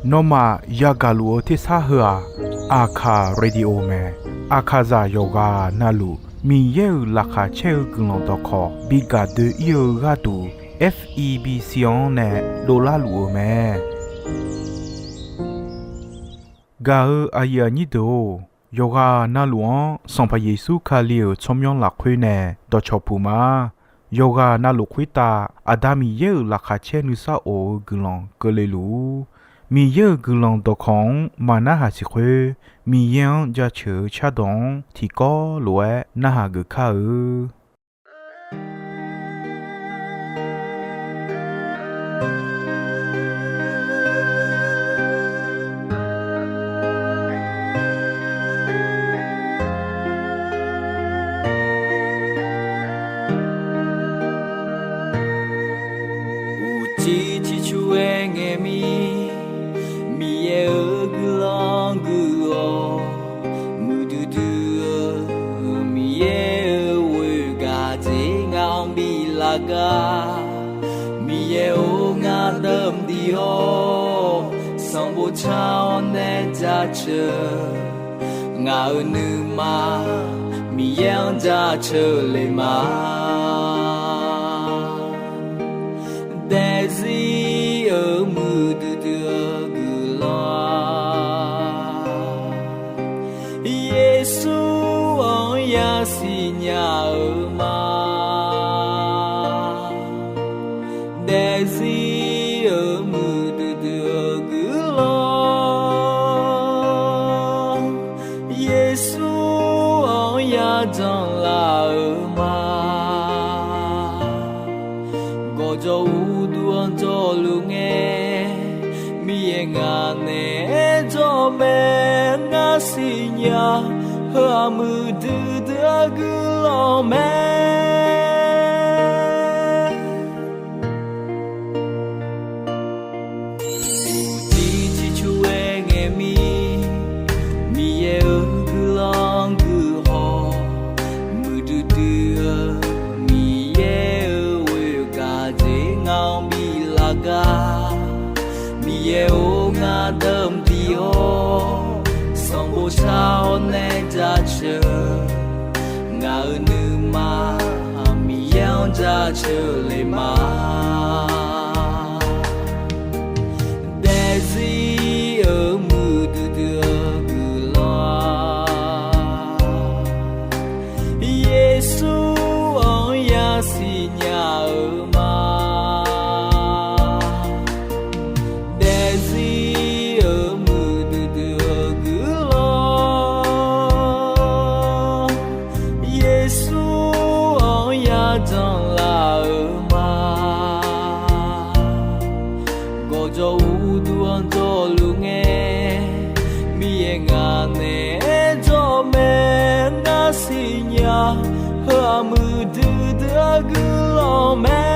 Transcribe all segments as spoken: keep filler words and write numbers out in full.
Nawmaf yagaq luf-eu tersar heu-aq, Aqkaq Radio mae. Aqkaqzaq yawqghaq navluf Miqyaer-euq laqkhaq caer-eu guiqlanq dawqkawq bi gaq doe-ir-eu gharduq, F E B C-anr nae dovlar luf-eu mae. Gaq-eu aqyuif aqnyir deuq-or, yawqghaq navluf-anr Sanqpaq Yeqsur Kali-euq tsawrmyanr lafkhoer nae dawqcawq puq ma. Yawqghaq navluf khoertav Aqda Miqyaer-euq laqkhaq caer nuisar of-eu guiqlanq keuvle luf-ur. Miqyaer-euq guiqlanq dawqkawq-anr maqnarhaq siq khoer, Miqyaer-anr jaceuq-eu cardawq-anr tiqkawv lof-aer narhaq geuf kar-eu. Uqcif ciqcur-aer ngae mir, Miqyaer-euq guiqlanq guiq-awq. Muiqdui dui-eu Miqyaer-euq ghoe gaq jeq ngaq-anr biflaf gar. Miqyaer-or, ngar dawqmaeq dui-awr, sanqbof car-awr nae jaceuq. Ngaq-euq nuima Miqyaer-anr jaceuq le ma. Daefzir-euq muiqdui dui-eu guiqlanq-aq, Yeqsur-anr yasiq nya-eu ma. Daefzir-euq muiqdui dui-eu guiqlanq, Yeqsur-anr yajanq laf-eu ma. Gawqjawq uqduq-anr jawrluf ngae, Miqyaer ngaq naeq-aer jawr mae. Ngar siqnya, heu-aq muiqdui dui-eu guiqlanq mae. Uqcif ciqcur-aer ngae mir, Miqyaer-euq guiqlanq guiq haw. Muiqdui dui-eu Miqyaer-euq ghoe gaq jeq ngaq-anr biflaf gar. Miqyaer-or, ngar dawqmaeq dui-awr, sanqbof car-awr nae jaceuq. Ngaq-euq nuima Miqyaer-anr jaceuq le ma. Daefzir-euq muiqdui dui-eu guiqlanq-aq, Yeqsur-anr yasiq nya-eu ma. Daefzir-euq muiqdui dui-eu guiqlanq, Yeqsur-anr yajanq laf-eu ma. Gawqjawq uqduq-anr jawrluf ngae, Miqyaer ngaq naeq-aer jawr mae. Ngar siqnya, heu-aq muiqdui dui-eu guiqlanq mae.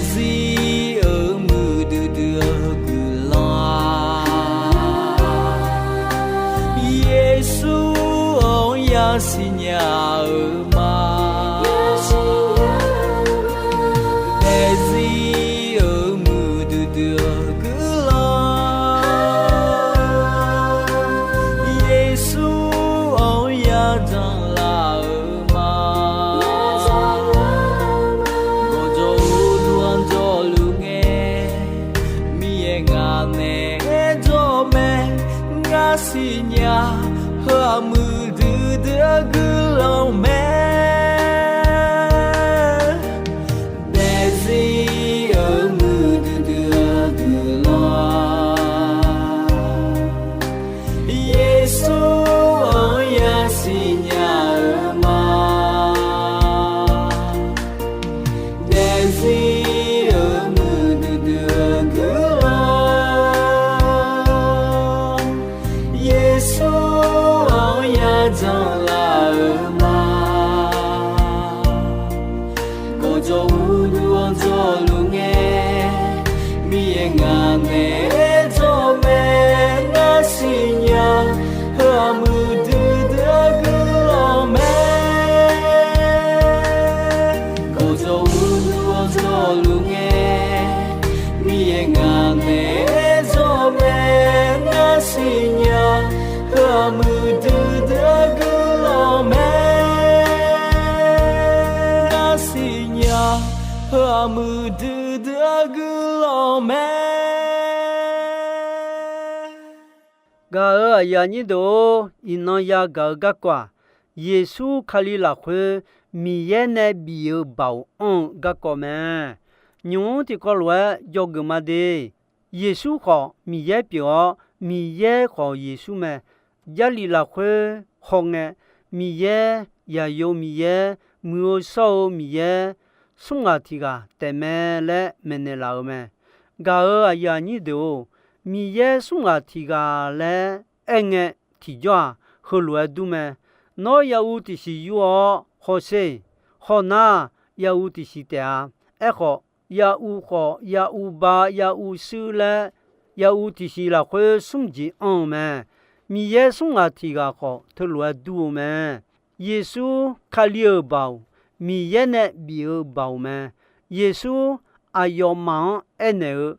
Daefzir-euq muiqdui dui-eu guiqlanq-aq, Yeqsur-anr yasiq nya-eu ma. Daefzir-euq muiqdui dui-eu guiqlanq, Yeqsur-anr yajanq laf-eu ma. Gawqjawq uqduq-anr jawrluf ngae, Miqyaer ngaq naeq-aer jawr mae. Ngar siqnya, heu-aq muiqdui dui-eu guiqlanq mae. Daefzir-euq muiqdui dui-eu guiqlanq, Yeqsur-anr yasiq nya-eu ma. Heu-aq muiqdui dui-aer guiqlanq mae. Gaq-euq aqyuif aqnyir deuq-or, iqnan yagaq-eu garkawv-aq, Yeqsur Kali lafkhoer Miqyaer nae bif-eu baoq anr-eu garkawv mae. Nymq-mr tiqkawv lof-aer dzawgeuf ma de. Yeqsur khawf Miqyaer pyeuf-awr, Miqyaer khawf Yeqsur mae. Jarlif lafkhoer hawngae, Miqyaer, Yaqyo Miqyaer, Muiq-eu Shawr-eu Miqyaer, smr ghaq tiq ghaq taef mae laer maeqnaeq laf-euq mae. Gaq-euq aqyuif aqnyir deuq-or, Miqyaer smr ghaq tiq ghaq laer aerngae tiqjawr-aq, heulof-aer dur mae. Nawr yahuv tiqsiq yur-awr hawsher. Hawnar, yahuv tiqsiq taef-a. Aerkhawf, yahuv khawf, yahuv ba, yahuv shuir laer, yahuv tiqsiq lafkhoer smr jeq anr-eu mae. Miqyaer smr ghaq tiq ghaq khawf teulof-aer dur-eu mae. Yeqsur Kali-euq baoq, Miqyaer nae bif-eu baoq mae. Yeqsur aqyawfmaf-anr aernaeq-eu,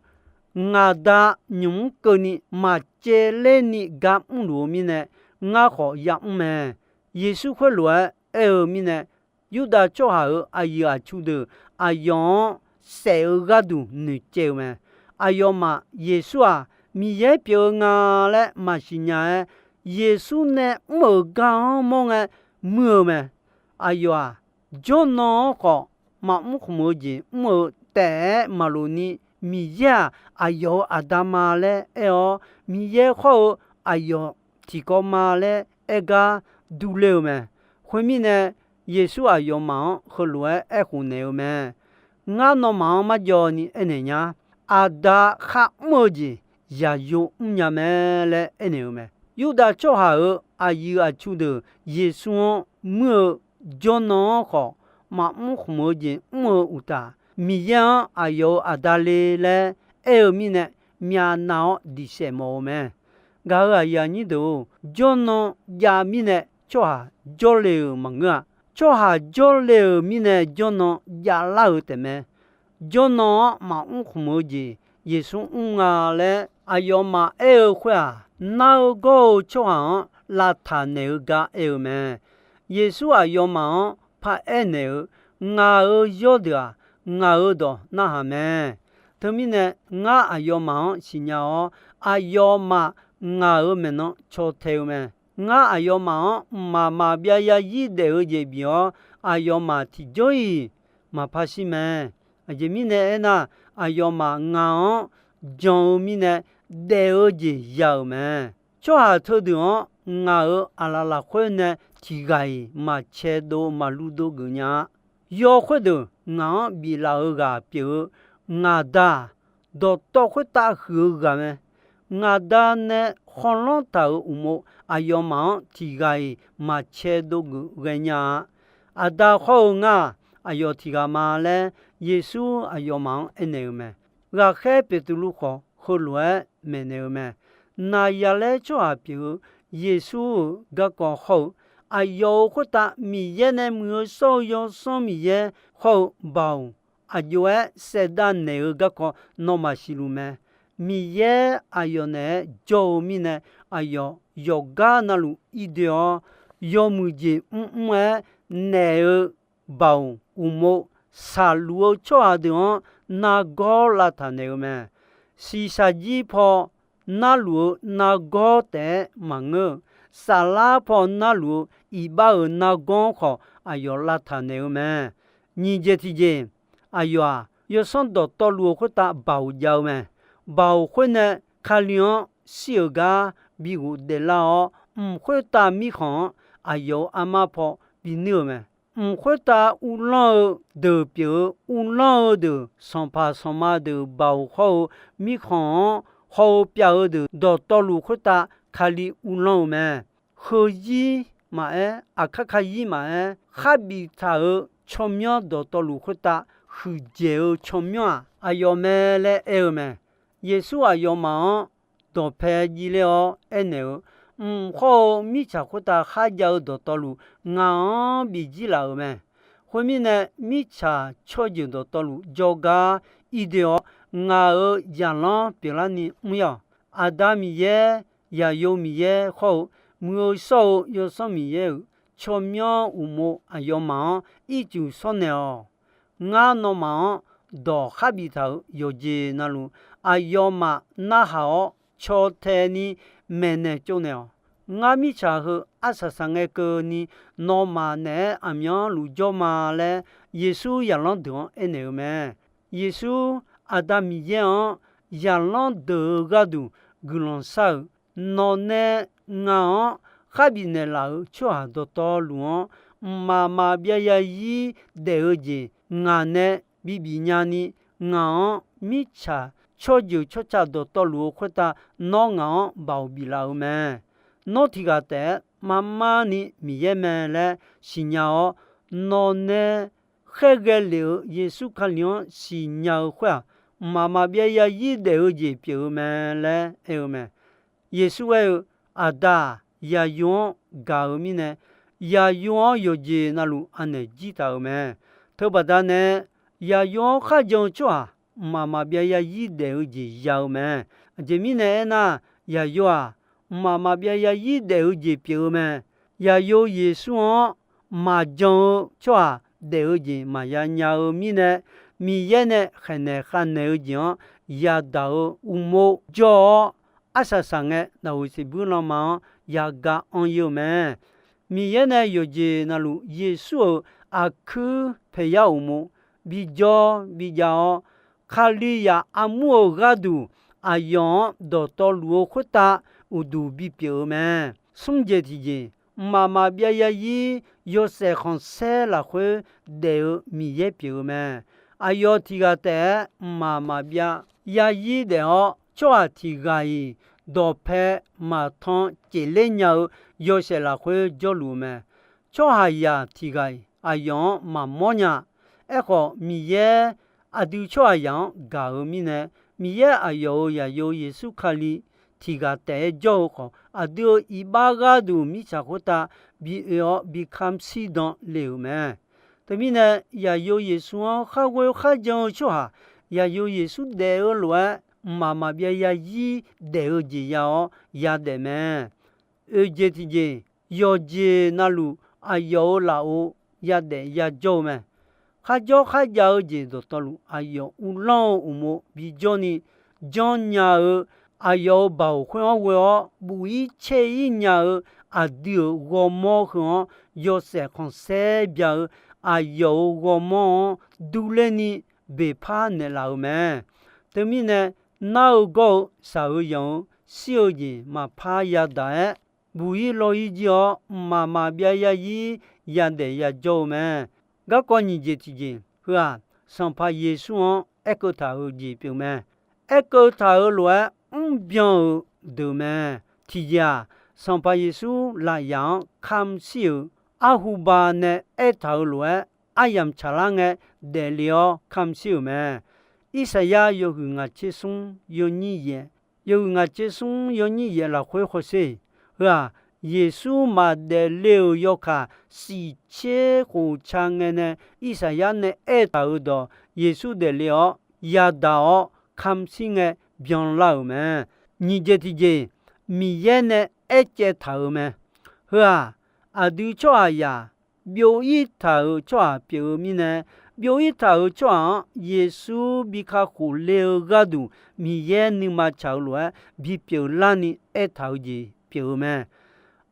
Ngaq Da nymq mr keuvni maqcaevler ni gar mrluf-eu mirnae, ngar khawf yamr mae. Yeqsur khoerlof-aer aer-eu mirnae, Yurdav tsawrhaq-euq aqyuif aqtsu deuq aqyawf-anr saef-eu gharduq noeqcaev-eu mae. Aqyawfmaf Yeqsur-aq, Miqyaer pyeuf-eu nga laer maqsiq nya-aer, Yeqsur nae mr-euq gar-anr mawr ngae muir-eu mae. Aqyawf-aq, jawrnan-anr khawf maqmr khmq-eu jeq mr-eu taef-aer maqloq ni, Miqyaer-aq, aqyawf-euq Aqda ma laer aer-awr, Miqyaer hawr-eu aqyawf tiqkawv ma laer aer gar durler-eu mae. Khoermirnae, Yeqsur aqyawfmaf-anr heulof-aer aerkhof naeq-eu mae. Ngar nawmaf-anr marjawv ni aernaeq nya. Aqda kharmr-eu jeq yaqyo mrnya mae laer aernaeq-eu mae. Yurdav tsawrhaq-euq aqyuif aqtsu deuq Yeqsur-anr muir-eu jawrnan-anr khawf maqmr khmq-eu jeq mr-eu uqtaf, Miqyaer-anr aqyawf-euq Aqda le laer aer-eu mirnae, myavnav-awr diqsaef mawf-eu mae. Gaq-euq aqyuif aqnyir deuq-or, jawrnan jav mirnae tsawrhaq jawrle-euq maqngeur-a. Tsawrhaq jawrle-euq mirnae jawrnan javlar-euq taefmae. Jawrnan-anr maqmr khmq-eu jeq Yeqsur mr nga laer aqyawfmaf aer-eu khoer-aq, nar-eu gawr-eu tsawrhaq-anr lavtaq naeq-eu gar aer-eu mae. Yeqsur aqyawfmaf-anr paraer naeq-eu, Ngaq-euq yawrdeuq-aq, ngaq-euq dawq narhaq mae. Teumirnae, ngar aqyawfmaf-anr siqnya-awr, aqyawfmaf ngaq-euq maeqnan caw tae-eu mae. Ngar aqyawfmaf-anr mqmaq maqbyav yarzir daef-eu jeq bif-awr, aqyawfmaf tiqjawr-iq maqpar shir mae. Aqjeq mirnae aernar, aqyawfmaf ngaq-anr jan-eu mirnae daef-eu jeq ya-euq mae. Tsawrhaq teudeuq-anr ngaq-euq aqlaf lafkhoer nae tiq ghaq-iq maqcae dov maqlu dov geuf nya-a. Yaw khoerdeuq ngaq-anr biflaf-eu ghaq pyeuf-eu, ngaq Da-aq, dawqtawv khoertav huiq-eu ghaq mae. Ngaq Da nae khawlanr taq-euq uqmov aqyawfmaf-anr tiq ghaq-iq maqcae dov geuf ghaenya-a. Aqda hawr-eu ngar-aq, aqyawf tiq ghaq ma laer Yeqsur aqyawfmaf-anr aernaeq-eu mae. Ghaqkhaer Beqtuvluv khawf heulof-aer maeqnaeq-eu mae. Naqyaqlaer tsawrhaq pyeuf-eu Yeqsur-euq garkawv hawr-eu, aqyawf-euq khoertav Miqyaer nae Muiq-eu Shawr-eu Yawsanr Miqyaer hawr-eu Baoq aqjox-aer saevdav naeq-eu garkawv nawmaf siqluf mae. Miqyaer aqyawf naeq-aer jawr-eu mirnae, aqyawf yawqgar navluf ir doe-awr, yawmuiq jeq mrmr-aer naeq-eu Baoq uqmov shaqluf-eu tsawrhaq deuq-anr nargawr lavtaq naeq-eu mae. Shiqshaq jir paw narluf-eu nargawr taef-aer maqngeur-eu, saflar paw narluf-eu iqbax-euq nargawr-anr khawf aqyawf lavtaq naeq-eu mae. Nyiq jeq tiqjeq, aqyawf-aq, yawsanr dawqtawvluf-eu khoertav Baoq jav-eu mae. Baoq khoer nae Kali-anr shir-euq gar bi ghofdaef lar-awr, mq khoertav mirkhanq-anr aqyawf-euq armar paw binuir-euq mae. Mq khoertav uvlanr-eu deuq pyeuf-eu, uvlanr-eu deuq sanqpaq sanqma deuq Baoq hawr-eu mirkhanq-anr haw-eu pyav-eu deuq dawqtawvluf khoertav Kali uvlanr-eu mae. Heuzir maqaer, aqkar karzir maqaer, khar biftaq-euq tsawrmyanr dawqtawvluf khoertav huiqdzaeq-eu tsawrmyanr-aq, aqyawf mae laer aer-eu mae. Yeqsur aqyawfmaf-anr dawqpae jiv ler-awr aernaeq-eu, Mq hawr-eu mirtsaq khoertav kharjav-eu dawqtawvluf, ngaq-anr bifjir laf-euq mae. Khoermirnae, mirtsaq tsawrjeuq dawqtawvluf jawrgar ir doe-awr, ngaq-euq zaqlanr pyeuflarni mr-awq. Aqda Miqyaer, Yaqyo Miqyaer hawr-eu, Muiq-eu Shawr-eu Yawsanr Miqyaer-euq tsawrmyanr uqmov aqyawfmaf-anr ircuf shawrnaeq-awq. Ngar nawmaf-anr dawq kharbif taq-euq yawqjeq navluf, aqyawfmaf narhaq-awr caw tae ni maeqnaeq tsovnaeq-awq. Ngar mirtsaq heu arsaq saqngae keuvni nawmaf naeq-aer aqmyanluf jawr ma laer, Yeqsur zaqlanr deuq-anr aernaeq-eu mae. Yeqsur, Aqda Miqyaer-anr zaqlanr deuq-eu gharduq guiqlanq shar-euq, nawq nae ngaq-anr kharbif naeqlaf-euq tsawrhaq dawqtawvluf-anr, mqmaq maqbyav yarzir daef-eu jeq ngaq nae bibif nyani, ngaq-anr mirtsaq tsawrjeuq tsawrca dawqtawvluf-eu khoertav nawr ngaq-anr baoq biflaf-eu mae. Nawr tiq ghaq taef-aer marmar ni Miqyaer mae laer siqnya-awr, nawq nae khaerghae lef-euq Yeqsur Kali-anr siqnya-eu khoer-aq, mqmaq maqbyav yarzir daef-eu jeq pyeuf-eu mae laer aer-eu mae. Yeqsur aer-eu, Aqda-aq, Yaqyo-anr gaq-eu mirnae, Yaqyo-anr yawqjeq navluf anaeq jir taq-euq mae. Teubaqda nae, Yaqyo-anr kharjan-eu tsawrhaq mqmaq maqbyav yarzir daef-eu jeq ya-eu mae. Aqjeq mirnae aernar, Yaqyo-aq, mqmaq maqbyav yarzir daef-eu jeq pyeuf-eu mae. Yaqyo Yeqsur-anr maqjan-eu tsawrhaq daef-eu jeq maqya nya-eu mirnae, Miqyaer nae khaeqnaeq khavnaeq-eu jeq-anr yadaq-eu uqmov jawr-awr, arsaq saqngae naqhuiq siqbuir lanma-anr yaga anr-ir-eu mae. Miqyaer nae yawqjeq navluf Yeqsur-euq aqkuir paeqyar uqmov bijawr bijav-awr, Kalizaq armur-euq gharduq aqyawf-anr dawqtawvluf-eu khoertav uqduq bipyeuf-eu mae. Smr jeq tiqjeq, mqmaq maqbyav yarzir yawshaef khanqsaer lafkhoer daef-eu Miqyaer pyeuf-eu mae. Aqyawf tiq ghaq taef-aer mqmaq maqbyav yarzir daef-awr, tsawrhaq tiq ghaq-iq dawqpae maqtan cefler nya-eu yawshaef lafkhoer jawrluf-eu mae. Tsawrhaqzaq tiq ghaq-iq aqyawf-anr maqmawr nya. Aerkhawf, Miqyaer aqdui tsawrhaqzaq-anr gaq-eu mirnae, Miqyaer aqyawf-euq Zaqyo Yeqsur Kali tiq ghaq taef-aer jawr-eu khawf, aqdui-euq iqbax gharduq mirtsaq khoertav bi oe-awr bi kamq shir dan le-euq mae. Teumirnae, Zaqyo Yeqsur-anr kharghoer kharjan-eu tsawrhaq, Zaqyo Yeqsur daef-eu lof-aer mqmaq maqbyav yarzir daef-eu jeq ya-awr yadaef mae. Oeq jeq tiqjeq, yawqjeq navluf aqyawf-euq lafov yadaef yajawr-eu mae. Kharjawr kharjav-eu jeq dawqtawvluf aqyawf uvlanr-eu uqmov bijawr ni janrnya-eu, aqyawf-euq baoq khoer-anr ghoe-awr buf-ir caer-ir nya-eu aqdui-euq ghawrmawr heu-anr yawshaef khanqsaer bya-eu aqyawf-euq ghawrmawr-anr durler ni beqpar naeqlaf-euq mae. Teumirnae, nar-eu gawr-eu shaq-eu yanq-eu shir-eu jeq maqpar yadaq-aer, buf-ir law-ir jir-awr, mqmaq maqbyav yarzir yadaef yajawr-eu mae. Garkawv nyiq jeq tiqjeq, heu-aq, Sanqpaq Yeqsur-anr aerkeuv taq-euq jeq pyeuf mae. Aerkeuv taq-euq lof-aer mrbyan-euq deuq mae. Tiqjeq-aq, Sanqpaq Yeqsur lafyaf-anr kamq shir-euq arhuba nae aertaq-euq lof-aer aryamq tsaqlar ngae daefle-awr kamq shir-euq mae. Irsaqyar yawhuiq ngaq tser smr yawnyir yaef, yawhuiq ngaq tser smr yawnyir yaef lafkhoer hawsher. Heu-aq, Yeqsur maqdaef le-euq yawkaq shif tser khof ca ngae nae Irsaqyar nae aertaq-euq dawq Yeqsur daefle-awr yadaq-awr kamq shir ngae byanlar-euq mae. Nyiq jeq tiqjeq, Miqyaer nae aercaev taq-euq mae. Heu-aq, aqdui tsawrhaqzaq byov-ir taq-euq tsawrhaq pyeuf-eu mirnae, byov-ir taq-euq tsawrhaq-anr Yeqsur bi kakhof le-eu gharduq Miqyaer nuima tsaq-eu lof-aer bipyeuf larni aertaq-eu jeq pyeuf-eu mae.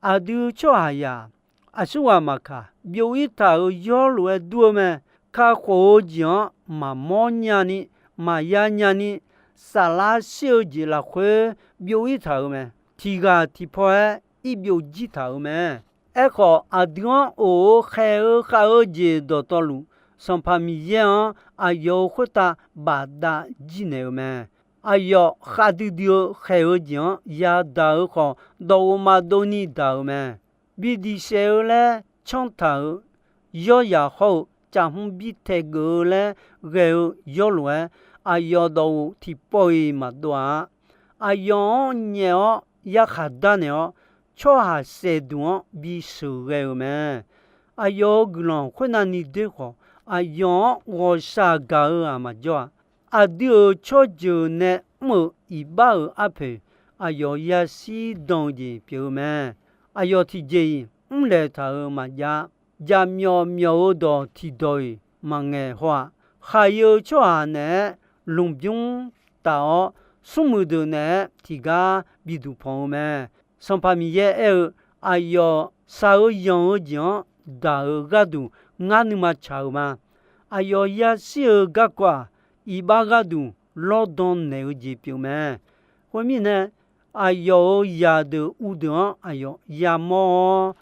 Aqdui tsawrhaqzaq aqsurghaq maqkaq, byov-ir taq-euq yawr lof-aer dur-eu mae. Kakhof-eu jeq-anr maqmawr nyani, maqya nyani, saflar shir-eu jeq lafkhoer byov-ir taq-euq mae. Tiq ghaq tiqpaw-aer irbyov jir taq-euq mae. Aerkhawf, aqdui-anr of-eu khaeq-eu khav-eu jeq dawqtawvluf, Sanqpaq Miqyaer-anr aqyawf-euq khoertav bafdav jir naeq-euq mae. Aqyawf khavdui dui-eu khaeq-eu jeq-anr yadaq-eu khawf, dawqghof maqdov ni daq-euq mae. Bi diq saef-eu laer canr taq-euq yawrzaq hawr-eu caqhmr bi taeq geuf-eu laer ghae-eu yawrlof-aer, aqyawf dawqghof tiqpawf-iq maqdov-a. Aqyawf-anr nyaef-awr yarkhaq darnaeq-awr, tsawrhaq saef duq-anr bi sheuqghae-euq mae. Aqyawf-euq guiqlanq khoernav ni doer khawf, aqyawf-anr ghawqshaq gaq-eu-aq maqjawr-a. Aqdui-euq tsawrjeuq nae mr-euq iqbax-euq arpoeq, aqyawf yashir dan-eu jeq pyeuf-eu mae. Aqyawf tiqjeq-iq mrlaeq taq-euq maqjav. Jaqmyawf myawf-eu dawq tiqdawq-iq maqngaeq haw-aq. khaqi-eu tsawrhaq naeq-aer lmqbymr taf-awr, smrmuiq deuq naeq-aer tiqgar biduq panq-eu mae. Sanqpaq Miqyaer aer-eu, aqyawf shaq-eu yanq-eu jeq-anr daq-eu gharduq ngar nuima tsaq-euq ma. Aqyawf yashir-eu garkawv-aq, iqbax gharduq lawrdan naeq-eu jeq pyeuf mae. Khoermirnae, aqyawf-euq zaqdeuq uvdeuq-anr aqyawf yamawr-awr,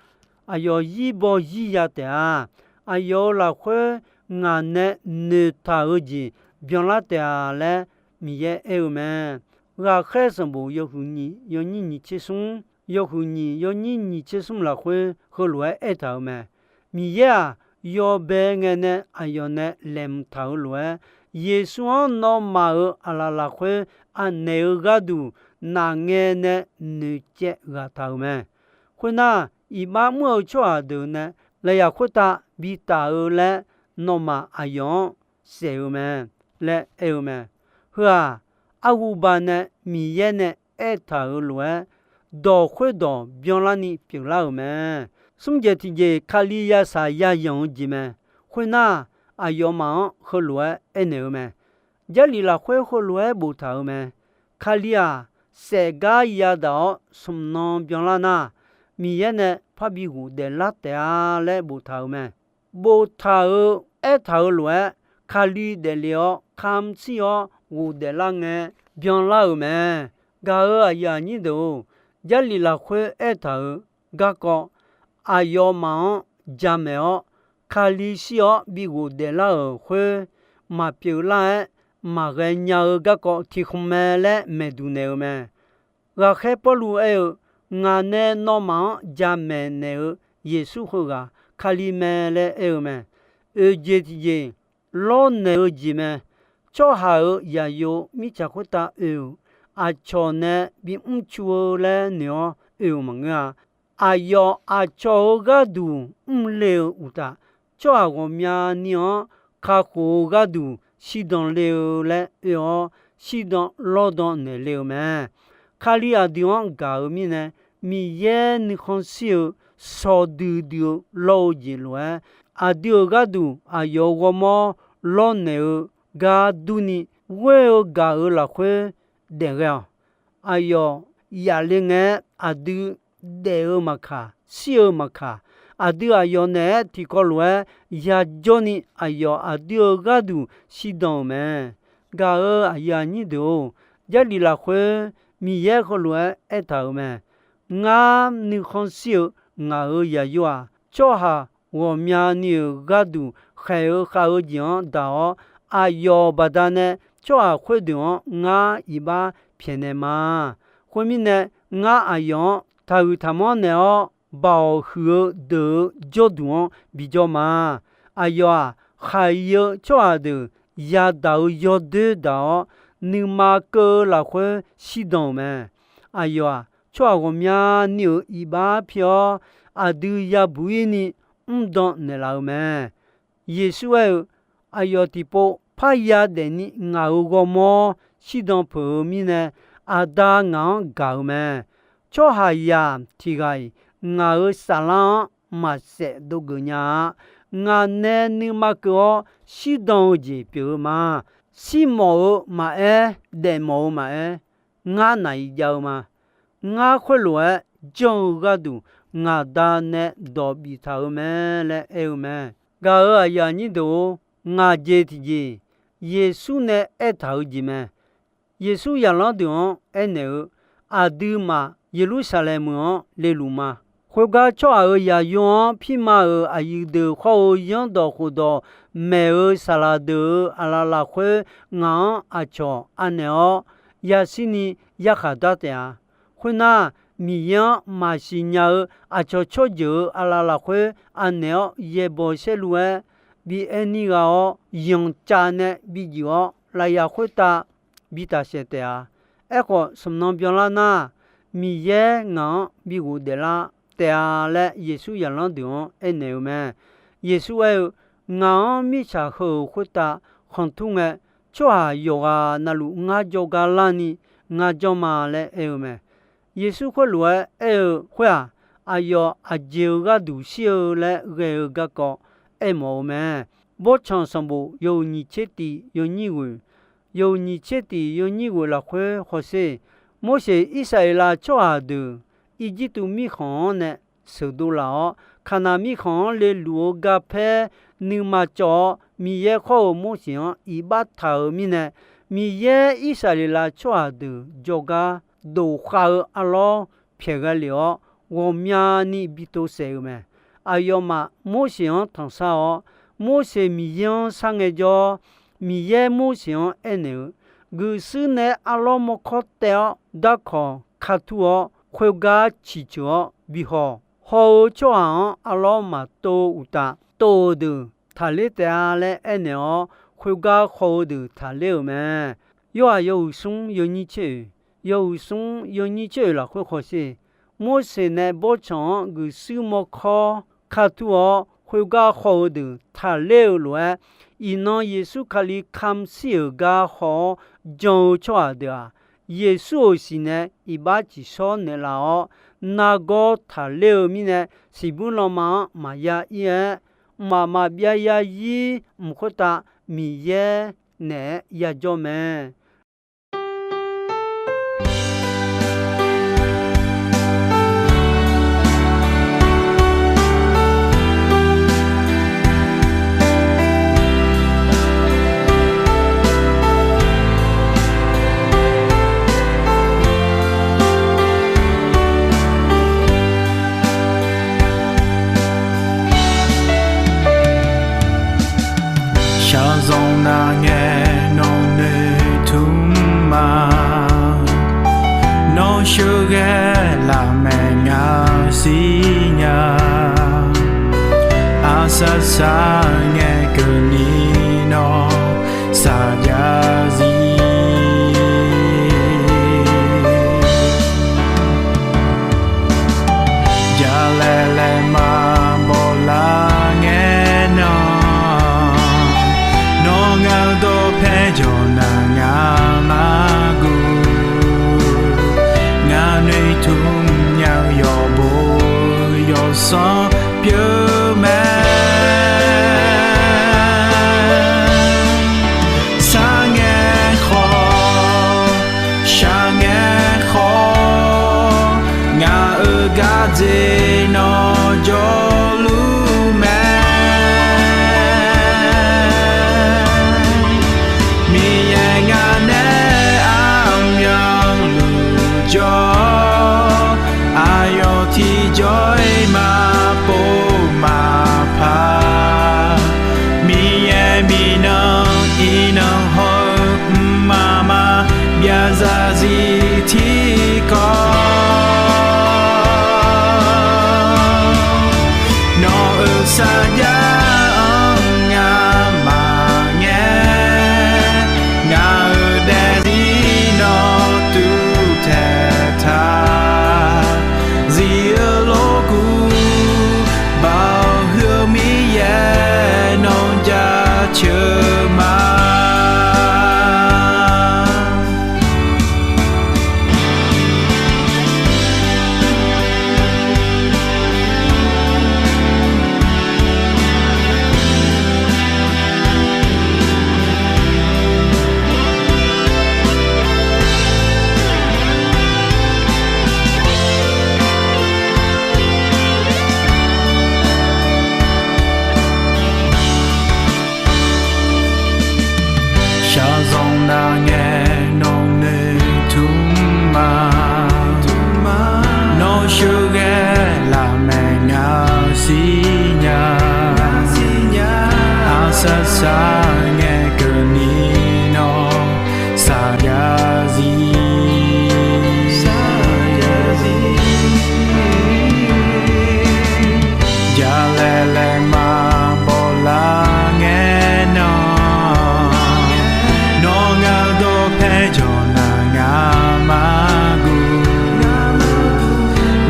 aqyawf zirbaw zirya taef-a. Aqyawf-euq lafkhoer ngaq nae noeqtaq-eu jeq byanlar taef-a laer Miqyaer aer-eu mae. Ghaqkhaer sanqbof yawhuiq nyiq yawnyir nyiq tser smr, yawhuiq nyiq yawnyir nyiq tser smr lafkhoer heulof-aer aertaq-euq mae. Miqyaer-aq, yawbae ngae nae aqyawf nae laeqhmq taq-euq lof-aer, Yeqsur-anr nawmaf-euq aqlaf lafkhoer anaeq-eu gharduq naf ngae nae noeqcaev ghaq taq-euq mae. Khoernar, iqbax mr-eu tsawrhaq deuq nae lafyaq khoertav bitaf-eu laer nawmaf aqyawf-anr saef-eu mae laer aer-eu mae. Heu-aq, arhuba nae Miqyaer nae aertaq-euq lof-aer, dawq khoerdawq byanlarni pyeuflar-euq mae. Smr jeq tiqjeq Kali yashaq yazanq-eu jeq mae. Khoernar, aqyawfmaf-anr heulof-aer aernaeq-eu mae. Jarlif lafkhoer heulof-aer boftaq-euq mae. Kali-aq, saefgar yadaq-awr smq nan byanlar nar, Miqyaer nae parbi ghofdaef lar taef-a laer boftaq-euq mae. Boftaq-euq aertaq-euq lof-aer, Kali daefle-awr kamq shir-awr ghofdaef lar ngae byanlar-euq mae. Gaq-euq aqyuif aqnyir deuq-or, Jarlif lafkhoer aertaq-euq garkawv, aqyawfmaf-anr jamaeq-awr, Kali shir-awr bi ghofdaef lar-euq khoer maqpyeuf lar-aer maqghae nya-eu garkawv tiq khmq mae laer maeqduq naeq-eu mae. Ghaqkhaer Pawrluv aer-eu, Ngaq nae nawmaf-anr jamaeq naeq-eu Yeqsur heughaq Kali mae laer aer-eu mae. Oeq jeq tiqjeq lawrnaeq-eu jeq mae. Tsawrhaq-euq zaqyo mirtsaq khoertav oe-euq, aqcawq nae bimr cu-eu laer noeq-awr oe-euq maqngeur-a. Aqyawf aqcawq-euq gharduq mrle-eu uqtaf, tsawrhaq ghawqmyani-anr kakhof-eu gharduq shirdan le-eu laer oe-awr, shirdan lawrdan naeqle-eu mae. Kali aqdui-anr gaq-eu mirnae, Miqyaer nuikhanr shir-eu shawqdui dui-eu lawr-eu jeq lof-aer, aqdui-euq gharduq aqyawf-euq ghawrmawr lawrnaeq-eu gar durni, ghoer-eu gaq-euq lafkhoer daefghae-awq. Aqyawf yafle ngae-aer aqdui daef-eu maqkaq, shir-eu maqkaq, aqdui aqyawf naeq-aer tiqkawv lof-aer yajawrni aqyawf aqdui-euq gharduq shirdan-euq mae. Gaq-euq aqyuif aqnyir deuq-or, Jarlif lafkhoer Miqyaer heulof-aer aertaq-euq mae. Ngar nuikhanr shir-eu ngaq-euq zaqyo-aq, tsawrhaq ghawqmyani-euq gharduq khaeq-eu khav-eu jeq-anr daq-awr, aqyawf baqdanae tsawrhaq khoerdeuq-anr ngar iqbax pyaeqnaeq ma. Khoermirnae, ngar aqyawf-anr taqhuiq taqmanr naeq-awr, baoq huiq-eu deuq-euq jawrduq-anr bijawr ma. Aqyawf-aq, khaqi-eu tsawrhaq deuq yadaq-eu yawdoer daq-awr, nuima keuv-eu lafkhoer shirdan-euq mae. Aqyawf-aq, tsawrhaq ghawqmyani-euq iqbax pi-awr, aqdui yabuq-ir ni mrdan naeqlaf-eu mae. Yeqsur aer-eu, Aqyawf tiqpov parya daefni ngaq-euq ghawrmawr shirdan peuq-eu mirnae, Aqda ngaq-anr gaq-eu mae. Tsawrhaqzaq tiq ghaq-iq ngaq-euq saflar-anr maqsaef dovgeuf nya-a. Ngaq nae nuima keuv-awr shirdan-eu jeq pyeuf-eu ma. Shirmawf-eu maqaer, daefmawf-eu maqaer, ngar naq-iq jav-eu ma. Ngar khoerlof-aer janr-eu gharduq, ngaq Da nae dawq biftaq-euq mae laer aer-eu mae. Gaq-euq aqyuif aqnyir deuq-or, ngaq jeq tiqjeq, Yeqsur nae aertaq-eu jeq mae. Yeqsur zaqlanr deuq-anr aernaeq-eu, Aqduimaf Yeqlursaqlaeq meuq-anr leluf ma. Khoergar tsawrhaq-euq zaqyo-anr pirma-euq aqyuif deuq khawr-eu zanrdawq khofdawq maeq-eu saqlaq deuq-euq aqlaf lafkhoer ngaq-anr aqcawq anaeq-awr, yashirni yarkhaq dar taef-a. Khoernar, Miqyaer-anr maqsiq nya-eu aqcawq tsawrjeuq-euq aqlaf lafkhoer anaeq-awr yaeqbawq saerlu-aer bi aer nir gha-awr, yanqcav nae bi juif-awr, lafyaq khoertav bi tafsaef taef-a. Aerkhawf, smq nan byanlar nar, Miqyaer ngaq-anr bi ghofdaef lar taef-a laer Yeqsur zaqlanr deuq-anr aernaeq-eu mae. Yeqsur aer-eu, Ngaq-anr mirtsaq heu-euq khoertav khanqtur ngae, tsawrhaq yawqghaq navluf ngar jawrgar larni ngar janr ma laer aer-eu mae. Yeqsur khoerlof-aer aer-eu khoer-aq, aqyawf aqjeq-eu gharduq shir-eu laer ghae-eu garkawv aermawf-eu mae. Bawrtsanq sanqbof yawhuiq nyiq tser tiq yawnyir ghoeq, yawhuiq nyiq tser tiq yawnyir ghoeq lafkhoer hawsher. Morseq Irsaqleqlav tsawrhaq deuq Irjirtuv mirkhanq-anr nae sheuqdov laf-awr, Kaqnaq mirkhanq-anr leluf-eu garpaer nuima cawv-awr, Miqyaer khawr-eu Morseq-anr iqbax taq-euq mirnae, Miqyaer Irsaqleqlav tsawrhaq deuq jawrgar dof khav-eu arlawr pyaeq ghae lef-awr, ghawqmyani bi tov saef-euq mae. Aqyawfmaf Morseq-anr tanqsar-awr, Morseq Miqyaer-anr sharngae jawr-awr, Miqyaer Morseq-anr aernaeq-eu, Guiqshuir nae arlawr mawrkawr taev-awr, darkawq ka tur-awr, khoergar ciqceuq-awr bi haw. Haw-eu tsawrhaq-anr arlawr maqtov uqtaf, tov-euq deuq taqler taef-a laer aernaeq-awr, khoergar haw-eu deuq taqler-euq mae. Yorhaq yawhuiq smr yawnyir tser oeq, yawhuiq smr yawnyir tser oeq lafkhoer hawsher. Morseq nae bawrtsanq-anr guiqshuir mawrkawr ka tur-awr, khoergar haw-eu deuq taqler-eu lof-aer, iqnan Yeqsur Kali kamq shir-euq gar haw-awr jan-eu tsawrhaq deuq-aq, Yeqsur-euq siq nae iqbax ciqshawr naeqlaf-awr, nargawr taqler-eu mirnae, siqbuir lanma-anr maqya ir-aer, mqmaq maqbyav ya ir mq khoertav Miqyaer naeq-aer yajawr mae. Shaqzanq nar ngae nawq noeqtmq ma. Nawr sheuqghae lafmaeq ngaq siqnya. Aqsar sar ngae keuvni nawr saqjav zir. Jalaeq laeqma bawlar ngae nan, nawr ngaq-eu dawqpae jawq nar ngaq maqguv. Ngaq noeqtmq nya-eu yawqbo yawsanr pyeuf mae. Sar ngae khawf, shaq ngae khawf, ngaq-euq gardzer nawr jawrluf mae. Miqyaer ngaq nae armyanluf jawr, aqyawf tiqjawr-iq maqpov maqpar. Miqyaer miqnan iqnan haw-eu mqmaq maqbyav zarzir tiqkawv. Nawq-euq sarjax-anr ngamaf ngae, ngaq-euq daefzir nawr tuvtaeq taq. Zif-eu lorkuv, Baoq heu-eu Miqyaer nawr jaceuq ma. Shaqzanq nar ngae nawq noeqtmq ma. Nawr sheuqghae lafmaeq ngaq siqnya. Aqsar sar ngae keuvni nawr saqjav zir. Jalaeq laeqma bawlar ngae nan, nawr ngaq-eu dawqpae jawq nar ngaq maqguv.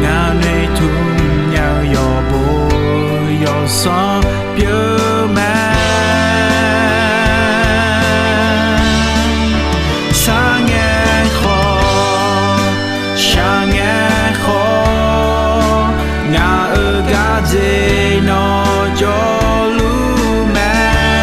Ngaq noeqtmq nya-eu yawqbo yawsanr pyeuf mae. Sar ngae khawf, shaq ngae khawf, ngaq-euq gardzer nawr jawrluf mae.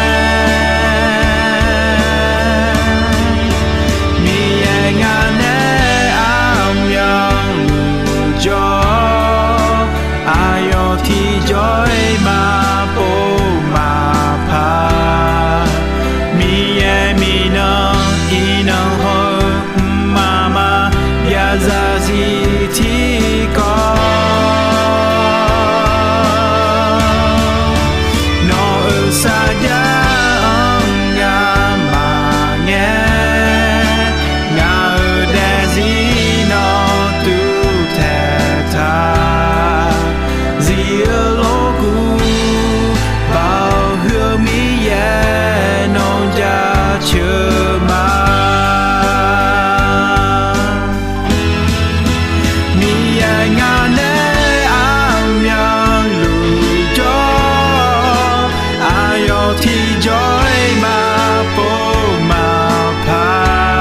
tiqjawr-iq maqpov maqpaq,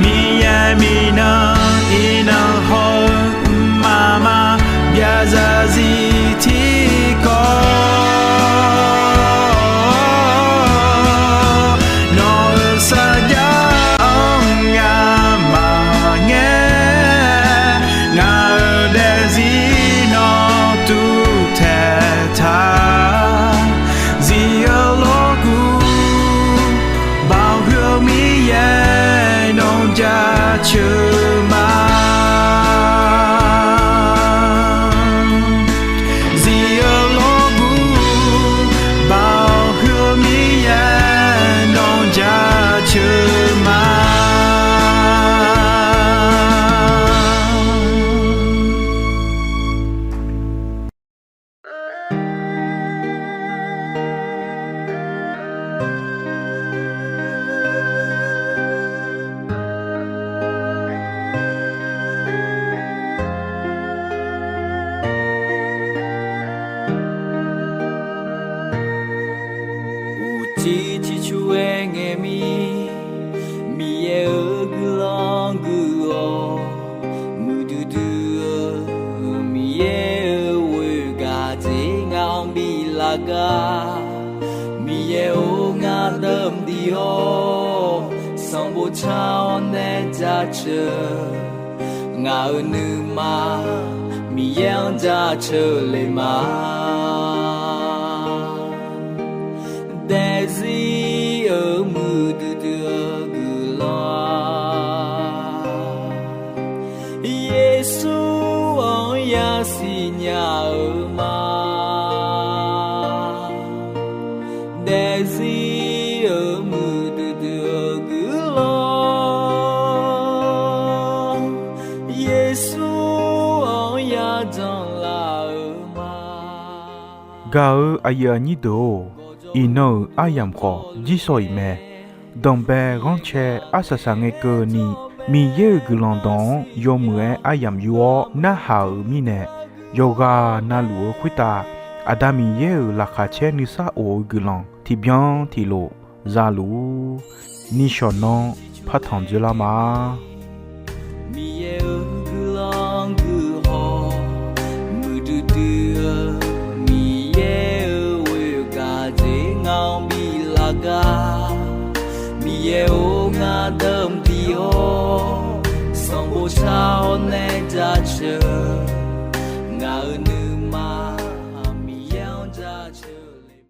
Miqyaer minav iqnan haw-eu mqmaq maqbyav zarzir tiqkawv, nawq-euq sarjax-anr ngamaf ngaer, ngaq-euq daefzir nawr tuvtaeq taq. Zif-eu lawrguv baoq huiq-eu Miqyaer nawq jaceuq ma. Zif-eu lawrguv baoq huiq-eu Miqyaer nawq jaceuq ma. Uqcif ciqcur-aer ngae mir, Miqyaer-euq guiqlanq guiq-awq. Muiqdui dui-eu Miqyaer-euq ghoer gaq dzer ngaq-anr bi lar gar. Miqyaer-or, ngar dawq mqdui-awr, sanqbof car-awr nae jaceuq. Ngaq-euq nuima Miqyaer-anr jaceuq le ma. Daefzir-euq muiqdui dui-eu guiqlanq-aq, Yeqsur-anr yasiq nya-eu ma. Daefzir-euq muiqdui dui-eu guiqlanq, Yeqsur-anr yajanq laf-eu ma. Gaq-eu aqyuif aqnyir deuq-or, iqnan-euq aryamq khawf jirsawq iq mae. Danqbae ghanrcae arsaq saq ngae keuvni, Miqyaer-euq guiqlanq dawq-anr yawmuiq-aer aryamq yur-awr narhaq-euq mirnae, yawqghaq na luf-eu khoertav Aqda Miqyaer-euq laqkhaq caer nuisar of-eu guiqlanq tiqbyan tiqlof za luf-ur. Nishawq nanr partanq dzoerlar ma. Miqyaer-euq guiqlanq guiqhawq muiqdui dui-eu, Miqyaer-euq ghoer gaq dzer ngaq-anr bi lar gar. Miqyaer-or, ngar dawq mqdui-awr, sanqbof car-awr nae jaceuq.